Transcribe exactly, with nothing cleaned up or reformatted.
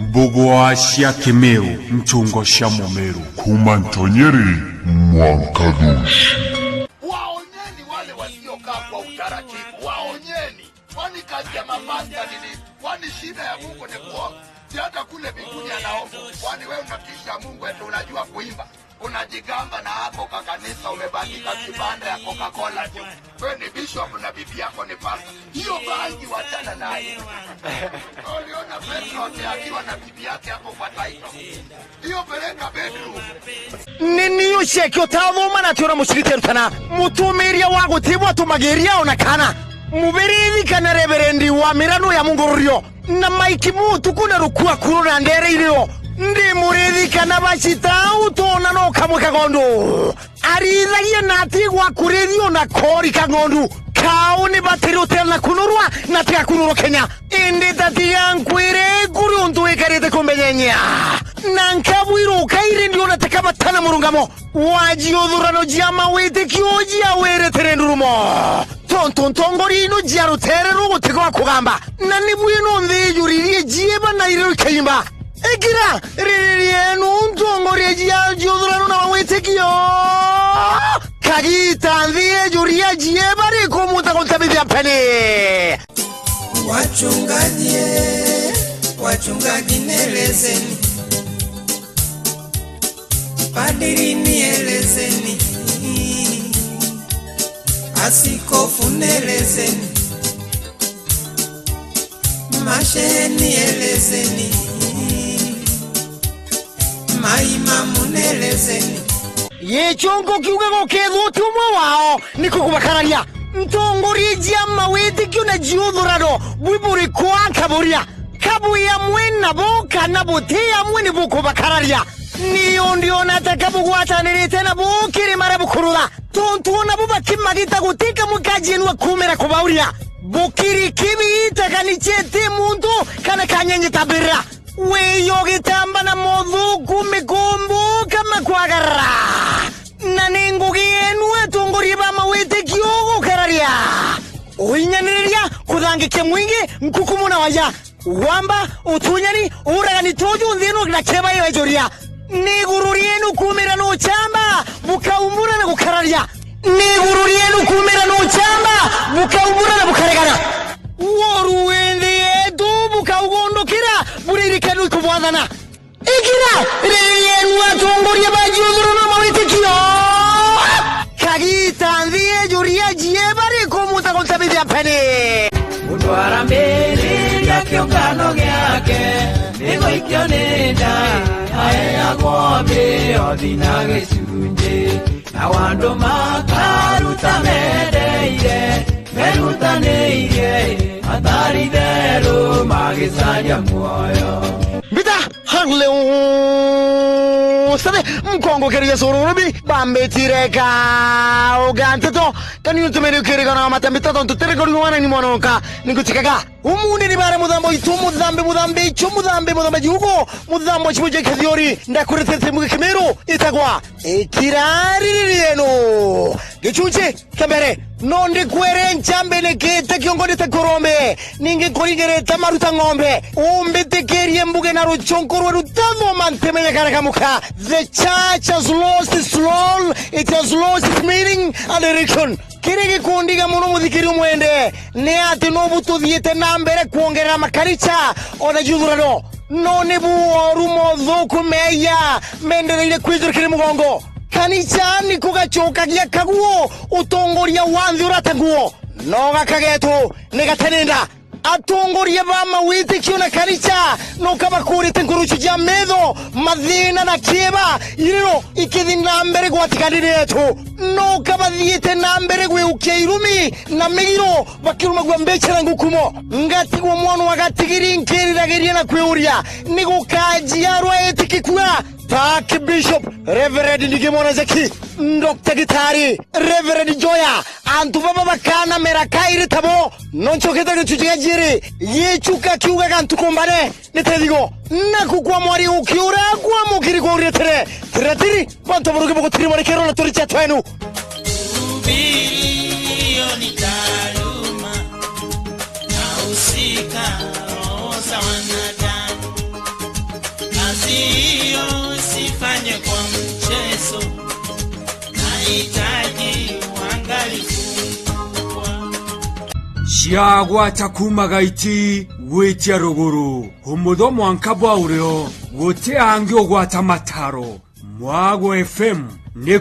Mbugwa cia Kimiru, nchungo cia Mumiru. Kuma Ntonyeri mwanka Thuci. Waonyeni wale wasiokaa kwa utaratibu, waonyeni. Kwani kazi ya mapasta ni nini? Kwani shida ya Mungu ni kuomba? Si hata kule mbinguni anaomba. Kwani wewe unatisha Mungu eti unajua kuimba? Unajigamba na hapo kwa kanisa umebandika kibanda ya Coca-Cola juu. Wewe ni bishop na bibi yako ni pastor. Hiyo bangi wachana nayo. Uliona Petro akiwa na bibi yake hapo kwa title. Hiyo peleka bedroom. Ni niyo ceki utathoma na tiona mucirite rutana. Mutumiria wa gutibwa atumagiria ona kana. Mubirithi kana reverendi wa mirano ya mungururio. Na maiki mutuku na rukua kuru na ndere irio. Ndi murithi kana bacita utona no kamwe kagondu. Arithagia na atigwa kurithi ona kori kang'ondu. Kau ni batiri utena kunurwa na tiga kunurwa Kenya. Indi tatiga nkwire nguri untu wikarite kumbenyenya. Na nkabwira ukaire ndiona tikabatana murungamo. Wa jiuthurano jia mawitikio jia wiritire ndurumo. Tontu ntongoria ino jia rutere rugutigwa kugamba. Na nibwino nthi ijuririe jieba na irio ikaimba. Ikira riri rienu ntongoria jia jiuthurano na mawitikio. Kagita nthi ijuria jieba rikumuta gutabithia mpeni. Wachungaji, wachungaji, nielezeni. Padiri, nielezeni. Askofu, nielezeni. Mashehe, nielezeni. Maimamu, nielezeni. Gichunku kiuga gukethwo ti umwe wao ni kukubakararia. Ntongoria jia mawitikio na jiuthurano bwi buri kwa kaburia. Kabwi amwe nabo kana buti amwe ni bukubakararia. Niyo ndiona ta kabugwatanirite nabo kiri mara bukurutha. Tontu ona bo bakimagita guti kamwe kajienua kumira kubauria. Bukiri kibi itagani cheti muntu kana kanyenye tabira. Wiyo gitamba na mothuku mikumbu kama kwagarara. Na ni ngugi yenu atongoria ba mawitikio gukararia. Uinyaniriria, kuthangikia mwingi, nkukumu na waya. Wamba, utunyani, uragani tuju nthi ino na kieba iyo ijuria. Ni iguru rienu kumira nu chamba, bukaumbura na gukararia. Ni iguru rienu kumira nu chamba, bukaumbura na bukaregana. Woru wi nthi yetu bukaugundukira, buririkenu ikubwathana. Ikira riri rienu atongoria ba jiuthurano na mawitikio. Kagita nthi ijuria jieba rikumuta gutabithia mpeni. Mundu arambiriria kiungano giake, ni guikio ni nda, aeagwo mbiothi na gicunji. Na andu makaruta mendeire, merutanire, atari theru magicaria muoyo. Mbita, hallelujah. Sare, mkongo keria sororobi, bambitire ka uganteto, kani utumeni ukirigana wa matambita tontu tere kori wana ni mwanonka, ni gutikaga. Umuni ni bare muthambo itu, muthambi, muthambi icho, muthambi, muthambi jugo, muthambo chibu je kithiori, ndakuretete mugi Kimiru, itagwa. Ikira riri rienu. Gichunchi kia mbere, no ndikwere nchambe nikite kiongo nite kurombe, ningi kuringirite maruta ng'ombe. Umbitikirie mbuge na ruchunku rwe rutathoma ntimenyekane kamuka. The church has lost its role, it has lost its meaning and direction. Kiri gikundiga muno muthikiri umwende, ni ati nubu tuthiite na mbere kwongerera makaricha ona juthurano. No ni buoru mothuku meya mendereire kwithura kiri mugongo. Kanicha ni kugachukagia kaguo utongoria wa nthi urata nguo. No gakagetu ni gatenenda. Atongoria ba mawitikio na kanicha no kabakurite nkuruchu ja metho, mathina na kieba, iriro ikithi na mbere gwatikani yetu. No kabathiite na mbere gwiukia irumi na migiro bakirumagua mbecha na ngukumo. Ngatigwa mwana wa gatigiri nkiriragiria na kwiuria, ni gukajiarwa itikikua? Archbishop, Reverend Nigimona Zeki, Doctor Gitari, Reverend Joya, antu baba bakana mera kairi tabo, no nchokete gichuchu gia jiiri, gichuka kiugaga ntukumbane, ni tethigo, na kukwa mwari ukiura kwa mukiri kwa uria tere, tere tiri, bantu baruge bugutiri mwari kero na turi cha twenu. Rubiri, iyo ni taru. Sio, usifanye kwa mchezo, nahitaji uangalifu mkubwa. Ciagwata kuuma Gaiti gwitia ruguru, umutho mwanka bwa urio, guti angi ugwata mataro. Mwago F M ni